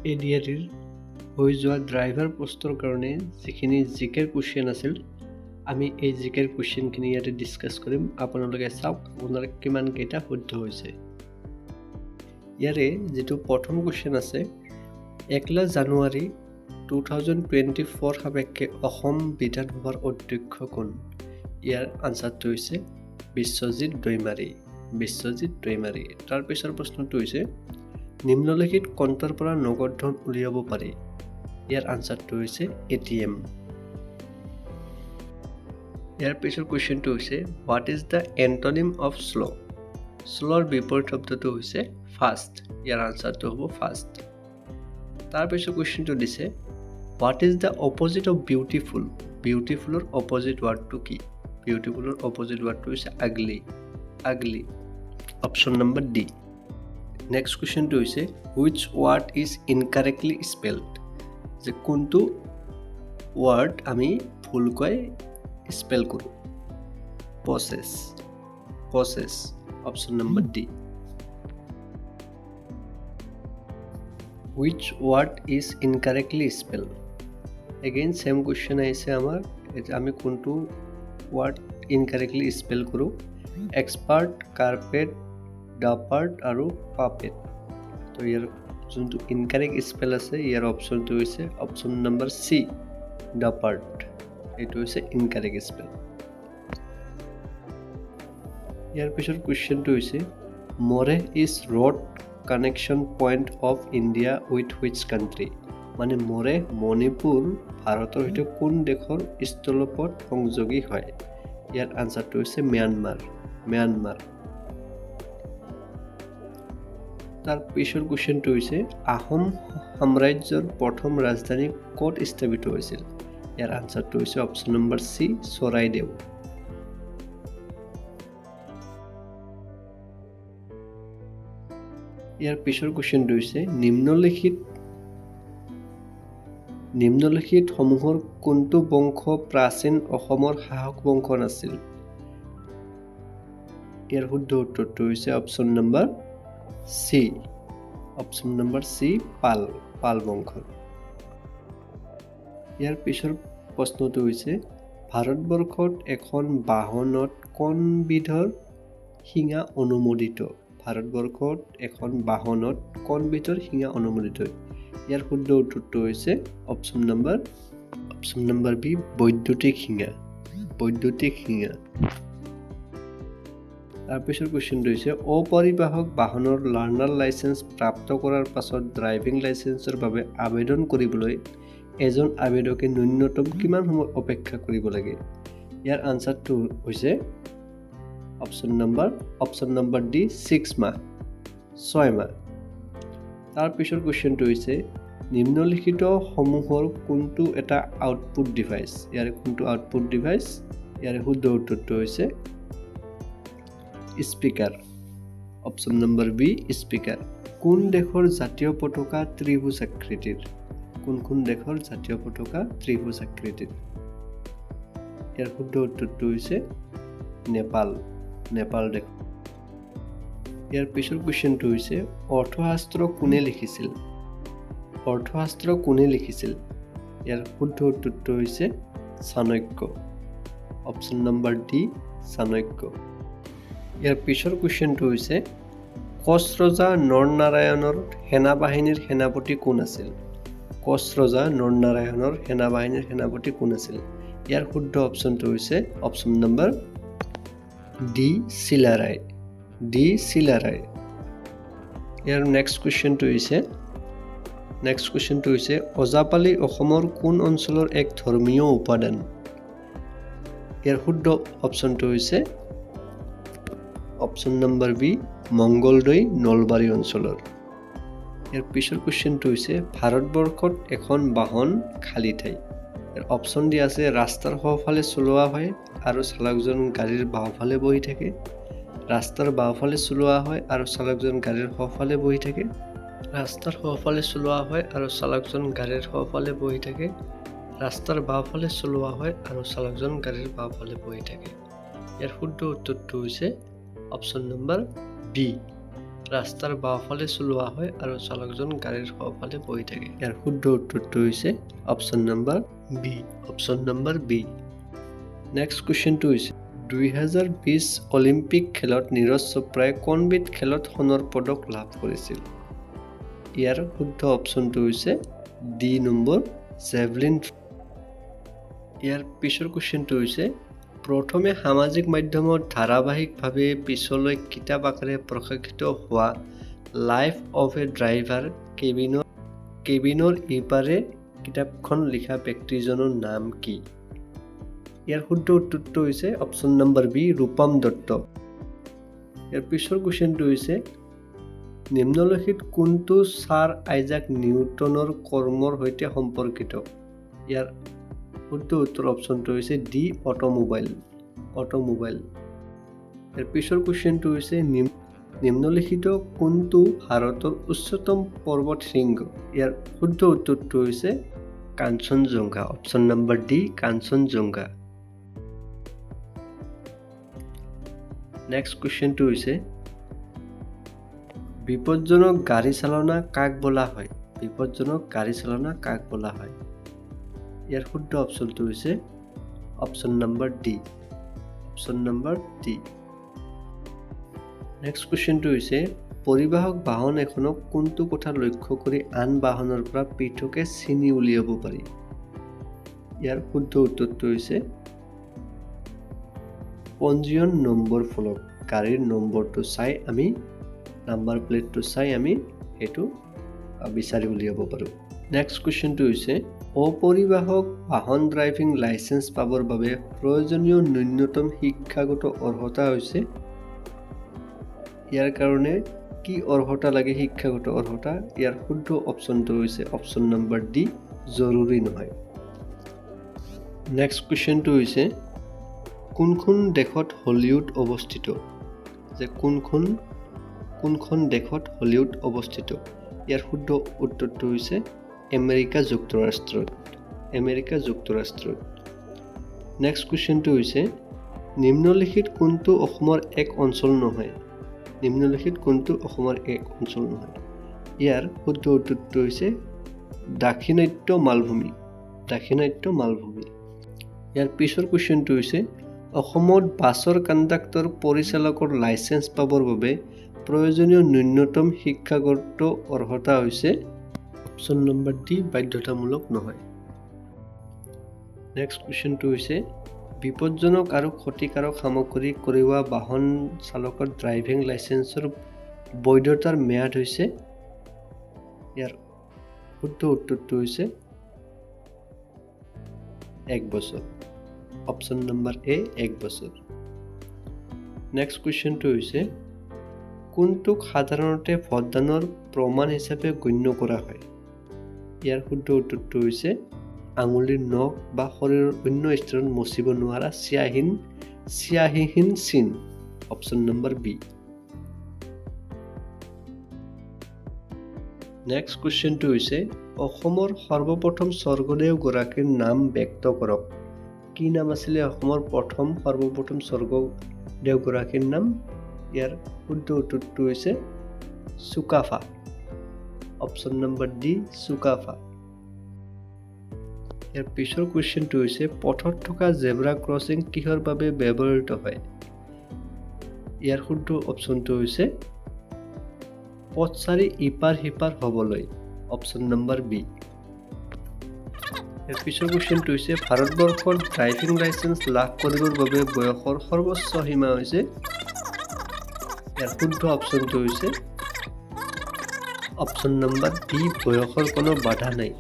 A D R ইৰ হৈ যোৱা ড্ৰাইভাৰ পষ্টৰ কাৰণে যিখিনি জিকেৰ কুৱেশ্যন আছিল, আমি এই জিকেৰ কুৱেশ্যনখিনি ইয়াতে ডিছকাছ কৰিম। আপোনালোকে চাওক আপোনাৰ কিমানকেইটা শুদ্ধ হৈছে। ইয়াৰে যিটো প্ৰথম কুৱেশ্যন আছে, 1 জানুৱাৰী 2024 সাপেক্ষে অসম বিধানসভাৰ অধ্যক্ষ কোন? ইয়াৰ আনচাৰটো হৈছে বিশ্বজিৎ দৈমাৰী, বিশ্বজিৎ দৈমাৰী। তাৰপিছৰ প্ৰশ্নটো হৈছে, নিম্নলিখিত কোনটোৰ পৰা নগদ ধন উলিয়াব পাৰি? ইয়াৰ আনচাৰটো হৈছে এটিএম। ইয়াৰ পিছৰ কুৱেশ্যনটো হৈছে, What is the antonym of slow? শ্ল'ৰ বিপৰীত শব্দটো হৈছে ফাষ্ট। ইয়াৰ আনচাৰটো হ'ব ফাষ্ট। তাৰপিছৰ কুৱেশ্যনটো দিছে, What is the opposite of beautiful? বিউটিফুলৰ opposite ৱাৰ্ডটো কি? বিউটিফুলৰ অপজিট ৱাৰ্ডটো হৈছে ugly, ugly, option number D. Next কুৱেশ্যনটো হৈছে, Which word is incorrectly spelled? যে কোনটো ৱাৰ্ড আমি ভুলকৈ স্পেল কৰোঁ? Possess, possess, option number D. Which word is incorrectly spell? Again same question আহিছে আমাৰ। এতিয়া আমি কোনটো ৱাৰ্ড ইনকাৰেক্টলি স্পেল কৰোঁ? এক্সপাৰ্ট, কাৰ্পেট, ডাপাৰ্ট আৰু পাপেট। তো ইয়াৰ যোনটো ইনকাৰেক্ট স্পেল আছে, ইয়াৰ অপশ্যনটো হৈছে অপশ্যন নম্বৰ চি, ডাপাৰ্ট। এইটো হৈছে ইনকাৰেক্ট স্পেল। ইয়াৰ পিছত কুৱেশ্যনটো হৈছে, Moreh is road connection point of India with which country? মানে মৰেহ মণিপুৰ ভাৰতৰ সৈতে কোন দেশৰ স্থলপথ সংযোগী হয়? ইয়াৰ আনচাৰটো হৈছে ম্যানমাৰ, ম্যানমাৰ। তাৰ পিছৰ কুৱেশ্যনটো হৈছে, আহোম সাম্ৰাজ্যৰ প্ৰথম ৰাজধানী ক'ত স্থাপিত হৈছিল? ইয়াৰ আনচাৰটো হৈছে অপশ্যন নম্বৰ চি, চৰাইদেউ। ইয়াৰ পিছৰ কুৱেশ্যনটো হৈছে, নিম্নলিখিতসমূহৰ কোনটো বংশ প্ৰাচীন অসমৰ শাসক বংশ নাছিল? ইয়াৰ শুদ্ধ উত্তৰটো হৈছে option number C, option number C, Pal, Pal বংশ। ইয়াৰ পিছৰ প্ৰশ্নটো হৈছে, ভাৰতবৰ্ষত এখন বাহনত কোনবিধৰ শিঙা অনুমোদিত? ভাৰতবৰ্ষত এখন বাহনত কোনবিধৰ শিঙা অনুমোদিত? ইয়াৰ শুদ্ধ উত্তৰটো হৈছে অপশ্যন নম্বৰ বি, বৈদ্যুতিক শিঙা, বৈদ্যুতিক শিঙা। তাৰপিছৰ কুৱেশ্যনটো হৈছে, অপৰিবাহক বাহনৰ লাৰ্ণাৰ লাইচেন্স প্ৰাপ্ত কৰাৰ পাছত ড্ৰাইভিং লাইচেন্সৰ বাবে আবেদন কৰিবলৈ এজন আবেদকে ন্যূনতম কিমান সময় অপেক্ষা কৰিব লাগে? ইয়াৰ আনচাৰটো হৈছে অপশ্যন নম্বৰ ডি, 6 মাহ, 6 মাহ। তাৰপিছৰ কুৱেশ্যনটো হৈছে, নিম্নলিখিত সমূহৰ কোনটো এটা আউটপুট ডিভাইচ? ইয়াৰে কোনটো আউটপুট ডিভাইচ? ইয়াৰে শুদ্ধ উত্তৰটো হৈছে speaker, option number B, speaker. কোন দেশৰ জাতীয় পতাকা ত্ৰিভুজ আকৃতিৰ? কোনখন দেশৰ জাতীয় পতাকা ত্ৰিভুজ আকৃতিৰ? ইয়াৰ শুদ্ধ উত্তৰটো হৈছে নেপাল, নেপাল দেশ। ইয়াৰ পিছৰ কুৱেশ্যনটো হৈছে, অৰ্থশাস্ত্ৰ কোনে লিখিছিল? অৰ্থশাস্ত্ৰ কোনে লিখিছিল? ইয়াৰ শুদ্ধ উত্তৰটো হৈছে Chanakya, option number D, Chanakya. ইয়াৰ পিছৰ কুৱেশ্যনটো হৈছে, কোচ ৰজা নৰনাৰায়ণৰ সেনাবাহিনীৰ সেনাপতি কোন আছিল? কোচ ৰজা নৰনাৰায়ণৰ সেনাবাহিনীৰ সেনাপতি কোন আছিল? ইয়াৰ শুদ্ধ অপশ্যনটো হৈছে option number D, Chilarai, D, Chilarai. ইয়াৰ নেক্সট কুৱেশ্যনটো হৈছে, ওজাপালি অসমৰ কোন অঞ্চলৰ এক ধৰ্মীয় উপাদান? ইয়াৰ শুদ্ধ অপশ্যনটো হৈছে option number B, Mangaldai Nalbari অঞ্চলৰ। ইয়াৰ পিছৰ কুৱেশ্যনটো হৈছে, ভাৰতবৰ্ষত এখন বাহন খালী ঠাই। ইয়াৰ অপশ্যন দিয়া আছে, ৰাস্তাৰ সোঁফালে চলোৱা হয় আৰু চালকজন গাড়ীৰ বাওঁফালে বহি থাকে, ৰাস্তাৰ বাওঁফালে চলোৱা হয় আৰু চালকজন গাড়ীৰ সোঁফালে বহি থাকে, ৰাস্তাৰ সোঁফালে চলোৱা হয় আৰু চালকজন গাড়ীৰ সোঁফালে বহি থাকে, ৰাস্তাৰ বাওঁফালে চলোৱা হয় আৰু চালকজন গাড়ীৰ বাওঁফালে বহি থাকে। ইয়াৰ শুদ্ধ উত্তৰটো হৈছে অপশ্যন নম্বৰ বি। ৰাস্তাৰ বাওঁফালে চলোৱা হয় আৰু চালকজন গাড়ীৰ সোঁফালে বহি থাকে। ইয়াৰ শুদ্ধ উত্তৰটো হৈছে option number B, option number B. Next কুৱেশ্যনটো হৈছে 2020 অলিম্পিক খেলত নীৰজ চোপ্ৰাই কোনবিধ খেলত সোণৰ পদক লাভ কৰিছিল? ইয়াৰ শুদ্ধ অপশ্যনটো হৈছে ডি নম্বৰ, জেভলিন। ইয়াৰ পিছৰ কুৱেশ্যনটো হৈছে প্ৰথমে সামাজিক মাধ্যমত ধাৰাবাহিকভাৱে, পিছলৈ কিতাপ আকাৰে প্ৰকাশিত হোৱা লাইফ অফ এ ড্ৰাইভাৰ কেবিনৰ ইপাৰে কিতাপখন লিখা ব্যক্তিজনৰ নাম কি? ইয়াৰ শুদ্ধ উত্তৰটো হৈছে option number B, Rupam Dutta. ইয়াৰ পিছৰ কুৱেশ্যনটো হৈছে নিম্নলিখিত কোনটো ছাৰ আইজাক নিউটনৰ কৰ্মৰ সৈতে সম্পৰ্কিত? ইয়াৰ শুদ্ধ উত্তৰ অপশ্যনটো হৈছে ডি, অট'মোবাইল, অট'মোবাইল। ইয়াৰ পিছৰ কুৱেশ্যনটো হৈছে নিম্নলিখিত কোনটো ভাৰতৰ উচ্চতম পৰ্বত শৃংগ? ইয়াৰ শুদ্ধ উত্তৰটো হৈছে Kanchenjunga, option number D, Kanchenjunga. Next কুৱেশ্যনটো হৈছে বিপজ্জনক গাড়ী চালনা কাক বোলা হয়? বিপজ্জনক গাড়ী চালনা কাক বোলা হয়? ইয়াৰ শুদ্ধ অপশ্যনটো হৈছে option number D, option number D. Next কুৱেশ্যনটো হৈছে পৰিবাহক বাহন এখনক কোনটো কথা লক্ষ্য কৰি আন বাহনৰ পৰা পৃথকে চিনি উলিয়াব পাৰি? ইয়াৰ শুদ্ধ উত্তৰটো হৈছে পঞ্জীয়ন নম্বৰ ফলক। গাড়ীৰ নম্বৰটো চাই আমি, নাম্বাৰ প্লেটটো চাই আমি সেইটো বিচাৰি উলিয়াব পাৰোঁ। নেক্সট কুৱেশ্যনটো হৈছে অপৰিবাহক বাহন ড্ৰাইভিং লাইচেন্স পাবৰ বাবে প্ৰয়োজনীয় ন্যূনতম শিক্ষাগত অৰ্হতা হৈছে? ইয়াৰ কাৰণে কি অৰ্হতা লাগে, শিক্ষাগত অৰ্হতা? ইয়াৰ শুদ্ধ অপশ্যনটো হৈছে অপশ্যন নম্বৰ ডি, জৰুৰী নহয়। নেক্সট কুৱেশ্যনটো হৈছে কোনখন দেশত হলিউড অৱস্থিত? যে কোনখন দেশত হলিউড অৱস্থিত? ইয়াৰ শুদ্ধ উত্তৰটো হৈছে আমেৰিকা যুক্তৰাষ্ট্ৰত, আমেৰিকা যুক্তৰাষ্ট্ৰত। নেক্সট কুৱেশ্যনটো হৈছে নিম্নলিখিত কোনটো অসমৰ এক অঞ্চল নহয়? নিম্নলিখিত কোনটো অসমৰ এক অঞ্চল নহয়? ইয়াৰ শুদ্ধ উত্তৰটো হৈছে দাক্ষিণাত্য মালভূমি, দাক্ষিণাত্য মালভূমি। ইয়াৰ পিছৰ কুৱেশ্যনটো হৈছে অসমত বাছৰ কণ্ডাক্টৰ পৰিচালকৰ লাইচেন্স পাবৰ বাবে প্ৰয়োজনীয় ন্যূনতম শিক্ষাগত অৰ্হতা হৈছে? অপশ্যন নম্বৰ ডি, বাধ্যতামূলক নহয়। নেক্সট কুৱেশ্যনটো হৈছে বিপজ্জনক আৰু ক্ষতিকাৰক সামগ্ৰী কঢ়িওৱা বাহন চালকৰ ড্ৰাইভিং লাইচেন্সৰ বৈধতাৰ ম্যাদ হৈছে? ইয়াৰ শুদ্ধ উত্তৰটো হৈছে 1 বছৰ, অপশ্যন নম্বৰ এ, 1 বছৰ। নেক্সট কুৱেশ্যনটো হৈছে কোনটোক সাধাৰণতে ভোটদানৰ প্ৰমাণ হিচাপে গণ্য কৰা হয়? ইয়াৰ শুদ্ধ উত্তৰটো হৈছে আঙুলিৰ নখ বা শৰীৰৰ অন্য স্থানত মচিব নোৱাৰা চিয়াহীহীন চিন, অপশ্যন নম্বৰ বি। নেক্সট কুৱেশ্যনটো হৈছে অসমৰ সৰ্বপ্ৰথম স্বৰ্গদেউগৰাকীৰ নাম ব্যক্ত কৰক। কি নাম আছিলে অসমৰ সৰ্বপ্ৰথম স্বৰ্গদেউগৰাকীৰ নাম? ইয়াৰ শুদ্ধ উত্তৰটো হৈছে Sukaphaa, option number D, Sukaphaa. ইয়াৰ পিছৰ কুৱেশ্যনটো হৈছে পথত থকা জেব্ৰা ক্ৰছিং কিহৰ বাবে ব্যৱহৃত হয়? ইয়াৰ শুদ্ধ অপশ্যনটো হৈছে পথচাৰী ইপাৰ সিপাৰ হ'বলৈ, অপশ্যন নম্বৰ বি। ইয়াৰ পিছৰ কুৱেশ্যনটো হৈছে ভাৰতবৰ্ষত ড্ৰাইভিং লাইচেন্স লাভ কৰিবৰ বাবে বয়সৰ সৰ্বোচ্চ সীমা হৈছে? ইয়াৰ শুদ্ধ অপশ্যনটো হৈছে অপশ্যন নম্বৰ ডি, বয়সৰ কোনো বাধা নাই।